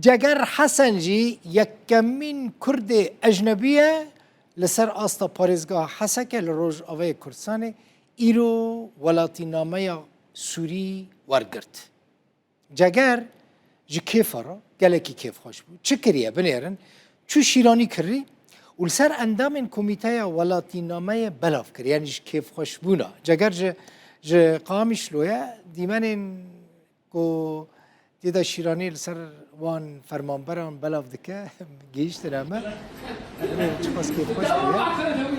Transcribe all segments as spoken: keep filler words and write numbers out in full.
Ceger Hesen jî yekemîn Kurdê ecnebî ye li ser asta parêzgeha Heseke li Rojavayê Kurdistanê îro welatînameya Sûrî wergirt. Ceger ji kêfa re gelekî kêfxweş bû. Çi kiriye binêrin? Çû şîranî kirî û li ser endamên komîteya welatînameyê belav kir. Yanî ji kêfxweşbûna. Ceger ji, ji Qamişlo ye, dîmenên ku tê de şîranî li ser wan fermanberan belav dike, gihîştine me. Binêrin çiqas kêfxweş bûye.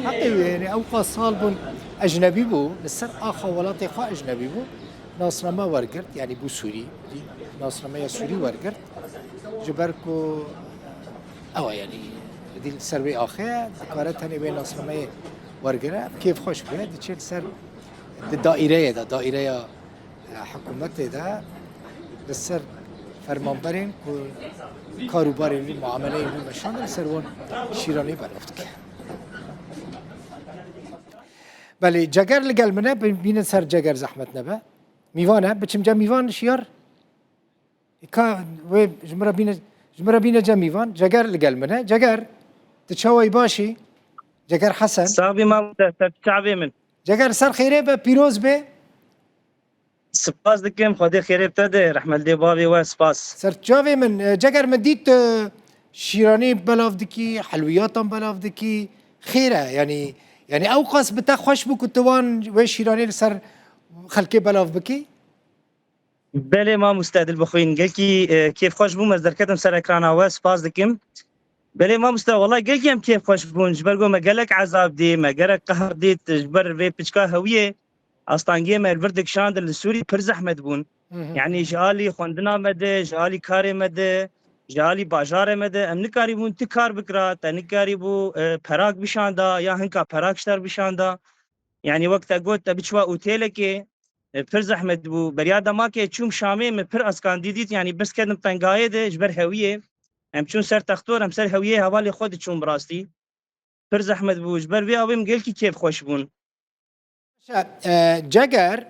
Heqê wê, yanî ew qas sal bûn ecnebî bû, li ser axa welatê xwe ecnebî bû. Nasname wergirt, yanî bû Sûrî, nasnameya Sûrî wergirt. Ji ber ku ew e, yanî dî li ser wê axê ye, dikare tenê wê nasnameyê wergire, kêfxweş bûye, diçe li ser di daîreyê de, daîreya, e, hikûmetê de li ser fermanberên ku karûbarên wî, muameleyên wî meşandin, li ser wan şîranî belav dike. Belê, Ceger li gel min e, bi-, bînin ser Ceger zehmet nebe. Mîvan e, biçim cem Mîvan şiyar? Ka wê ji min re bîne, ji min re bîne cem Mîvan. Ceger li gel min e. Ceger, tu çawa yî, baş î? Ceger Hesen. Sax bî mamoste, ser çavê min. Ceger, ser xêrê be, pîroz be. Spas dikim, Xwedê xêrê bi te de, rehmet dê bavê we, spas. Ser çavê min, e, Ceger, min dît, e, şîranî belav dikî, helwiyatan belav dikî. Xêr e, yanî, yanî ew qas bi te xweş bû ku tu wan wê şîranî li ser xelkê belav bikî? Belê mamoste, dil bixwîn. Gelkî, e, kêfxweş bûm, ez derketim ser ekrana we, spas dikim. Belê mamoste, wela gelkî em kêfxweş bûn, ji ber ku me gelek ezab dî, me gelek qehr dît, ji ber vê piçka hewiyê, astangiyê me li vir dikişandin li Sûrî pir zehmet bûn. Hı hı. Yanî ji alî xwendina me de, ji alî karê me de, ji alî bajarê me de, em nikarîbûn ti kar bikira, te nikarîbû, e, perak bişanda, ya hinka perak ji te re bişanda. Yanî wek te got, te biçiba otêlekê, e, pir zehmet bû. Beriya dema ke çûm Şamê, min pir eskandî dît, yanî birs ketim tengayê de ji ber hewiyê. Em çûn ser textor, em ser hewiyê hevalê xwe diçûn bi rastî. Pir zehmet bû. Ji ber vê awê min gelkî kêfxweş bûn. E, Ceger,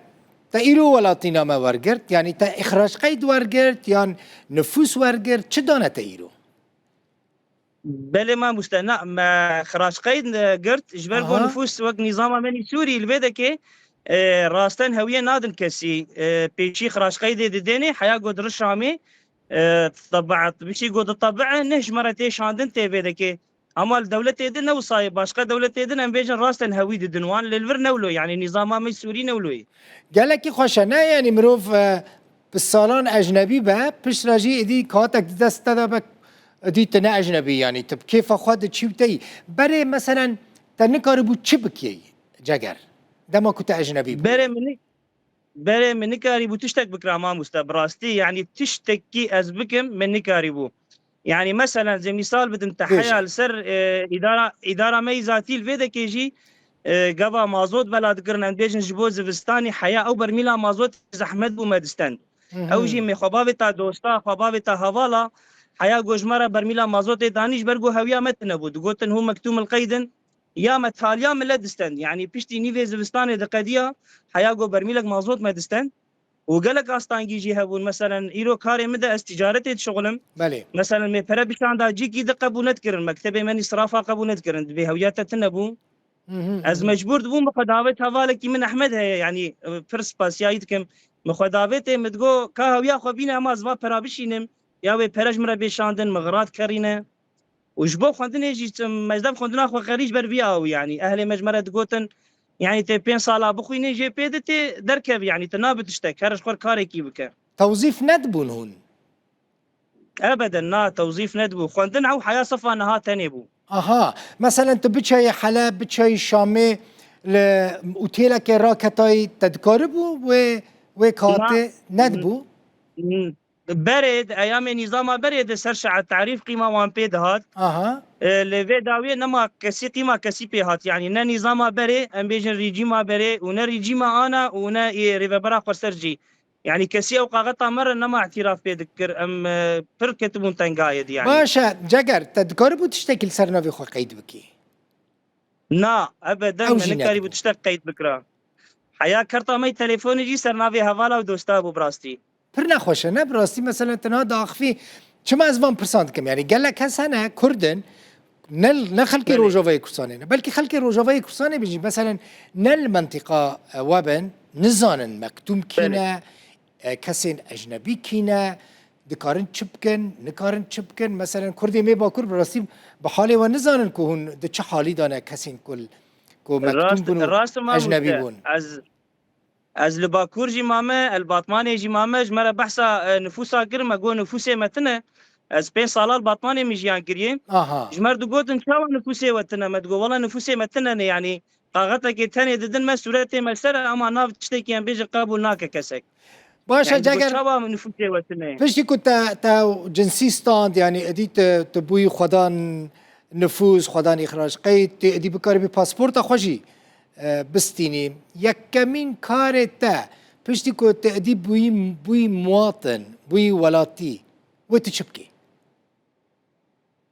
te îro welatîname wergirt, yanî te îxrac qeyd wergirt, yan nifûs wergirt, çi dane te îro? Belê mamoste, na, me xiraç qeyd, e, girt, ji ber ku Aha. nifûs wek nîzama me nî Sûrî li vê dekê, e, rasten hewiyê nadin kesî. E, pêşî xiraç qeydê didênê, heya ku diri Şamê, e, tebiet, bişî ku ditebi'e, ne ji me re tê şandin tê vê dekê. Ama li dewletê din ne wisa ye, başqa dewletê din em bêjin rasten hewî didin wan, lê li vir ne wilo, yanî nîzama me Sûrî ne wilo ye. Gelekî xweş e, ne? Yanî mirov, e, bi salan ecnebî be, piştre jî êdî katek di dest te de be, êdî tu ne ecnebî, yanî tu bi kêfa xwe diçî û teyî. Berê meselen te nikaribû çi bikî, Ceger? Dema ku tu ecnebî bû. Berê min, berê min nikarîbû tiştek bikira mamoste, bi rastî, yanî tiştekî ez bikim, min nikarîbû. Yanî meselen, zê mîsal bidim, te Bêje. heya li ser, e, îdara, îdara me yî zatî li vê dekê jî, e, gava mazot bela dikirin, em bêjin ji bo zivistanî heya ew bermîla mazot zehmet bû me distend. Hı hı. Ew jî me xwebavê ta dosta, xwebavê ta hevala, heya ku ji me re bermîla mazotê danî ji ber ku hewiya me tune bû. Digotin hûn mektûm il qeydin, ya me taliya millet distend. Yanî piştî nîvê zivistanê diqediya, heya ku bermîlek mazot me distend. Û gelek astangî jî hebûn. Meselen, îro karê min de ez ticaretê dişixulim. Belê. Meselen, me pere bişanda cîkî di qebûl nedikirin. Mektebê me nî sirafa qebûl nedikirin. Dibê hewiya te tune bû. Hı hı, Ez hı hı. mecbûr dibûm, min xwe davêt hevalekî min Ehmed heye, yanî, e, pir spasiyayî dikim. Min xwe davêtê, min digo, ka hewiya xwe bîne, hema ez va pera bişînim. Ya wê pere ji min re bê şandin, min xirat kerîne. Û ji bo xwendinê jî çi, me ji dev xwendina xwe xerî ji ber vî awî, yanî ehlê me ji me re digotin, yanî tê pênc sala bixwînî, jê pê di tê derkevî, yanî tu nabi tiştek, her ji xwe karekî bike. Tewzîf nedibûn hûn? Ebeden na, tewzîf nedibû. Xwendin ew heya sefa niha tenê bû. Aha, meselen tu biçeyî Heleb, biçeyî Şamê, li otêlekê raketayî, te dikaribû wê, wê katê Na. nedibû? N-, Berê di eyamê nîzama berê de ser şe'et tarîf qîma wan pê dihat. Aha. E, lê vê dawiyê nema kesî qîma kesî pê hat. Yanî ne nîzama berê, em bêjin rejîma berê û ne rejîma ana û ne ê rêvebera xweser jî. Yanî kesî ew qaxeta me re nema îtîraf pê dikir. Em, e, pir ketibûn tengayê de yanî. Baş e, Ceger, te dikaribû tiştekî li ser navê xwe qeyd bikî? Na, ebeden Ew me jî nikarîbû nedibû. tiştek qeyd bikira. Heya kerta me yî telefonê jî ser navê hevala û dosta bû bi rastî. Pir nexweş e, ne bi rastî? Meselen, tu niha diaxifî, Çima ez van pirsan dikim? Yani gelek kes hene, Kurd in, ne, ne xelkê Belê. Rojavayê Kurdistanê ne. Belkî xelkê Rojavayê Kurdistanê bijî, meselen, ne li mentiqa, e, we bin, nizanin Mektûm kî Belê. Ne, e, kesên ecnebî kî ne, dikarin çi bikin, nikarin çi bikin. Meselen, Kurdê me Bakur bi rastî bi halê we nizanin ku hûn di çi halî de ne kesên ku, ku Mektûm Rast, bûn û rast e, ecnebî mamoste. Bûn. Ez, ez li Bakur jî mame, el Batmanê jî mame, ji me re behsa, e, nifûsa kir, me got nifûsê me tune. Ez pênc sala li Batmanê min jiyan kiriye. Aha. Ji me re digotin, çawa nifûsê we tune? Me digot, wela nifûsê me tune ne, yanî qaxetekê tenê didin me, sûretê me ser e, ama nav tiştekî em bêjin qebûl nake kesek. Baş e, yani, Ceger, çawa nifûsê we tune? Piştî ku te, te cinsî stand, yani, edî tu, tu bûyî xwedan nifûs, xwedan îxrac qeyd, tu edî bikaribî pasporta xwe jî, e, bistînî. Yekemîn karê te, piştî ku tu edî bûyî, bûyî muwatin, bûyî welatî, wê tu çi bikî?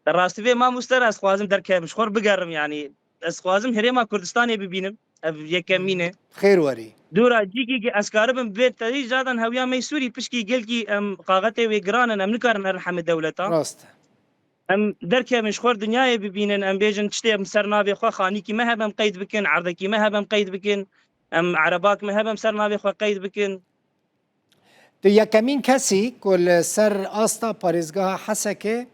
Di rastî vê mamoste re ez xwazim derkevim, ji xwe re bigerim, yanî ez xwazim herêma Kurdistanê bibînim, ev yekemîn e. Xêr werî. Dora cîkî ez karibim bê tevî cadan hewiya me Sûrî pişkî gelkî em qaxetê wê giran in, em nikarin herin hemê dewletan. Rast e. Em derkevin ji xwe re dinyayê bibînin, em bêjin tiştê em ser navê xwe, xanîkî me hebe em qeyd bikin, erdekî me hebe em qeyd bikin, em erebak me hebe em ser navê xwe qeyd bikin. Tu yekemîn kesî ku li ser asta parêzgeha Hesekê,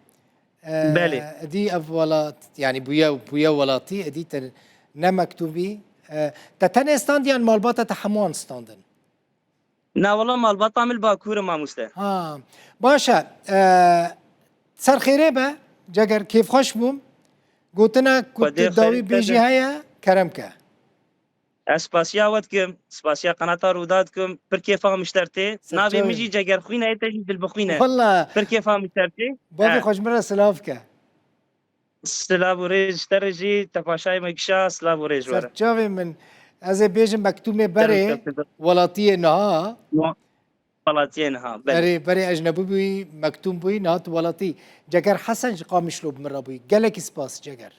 e, Belê. Edî ev welat, yanî bûye, bûye welatî, edî tu ne Mektûm bî. E, te tenê standiyan malbata te hemûan standin? Na wela malbata min li Bakur e, mamoste. Ha, baş e. E, ser xêrê be, Ceger, kêfxweş bûm. Gotina ku Xwedê tu dawî xêr bêjî bike. Heye, kerem ke. Ez spasiya we dikim, spasiya qenata Rûda dikim. Pir kêfa min ji te re tê. Navê min jî Ceger Xwîn e, te jî Dilbixwîn e. Wela. Pir kêfa min ji te re tê. Bavê xwe ji min re silav ke. Silav û rêz ji te re jî, te paşayê me kişa, silav û rêz ji we re. Serçavê min, ez ê bêjim Mektûmê berê welatiyê niha. Welatiyê niha, belê. Berê, berê ecnebî bûyî, Mektûm bûyî, niha tu welatî. Ceger Hesen ji Qamişlo bi min re bûyî. Gelekî spas, Ceger.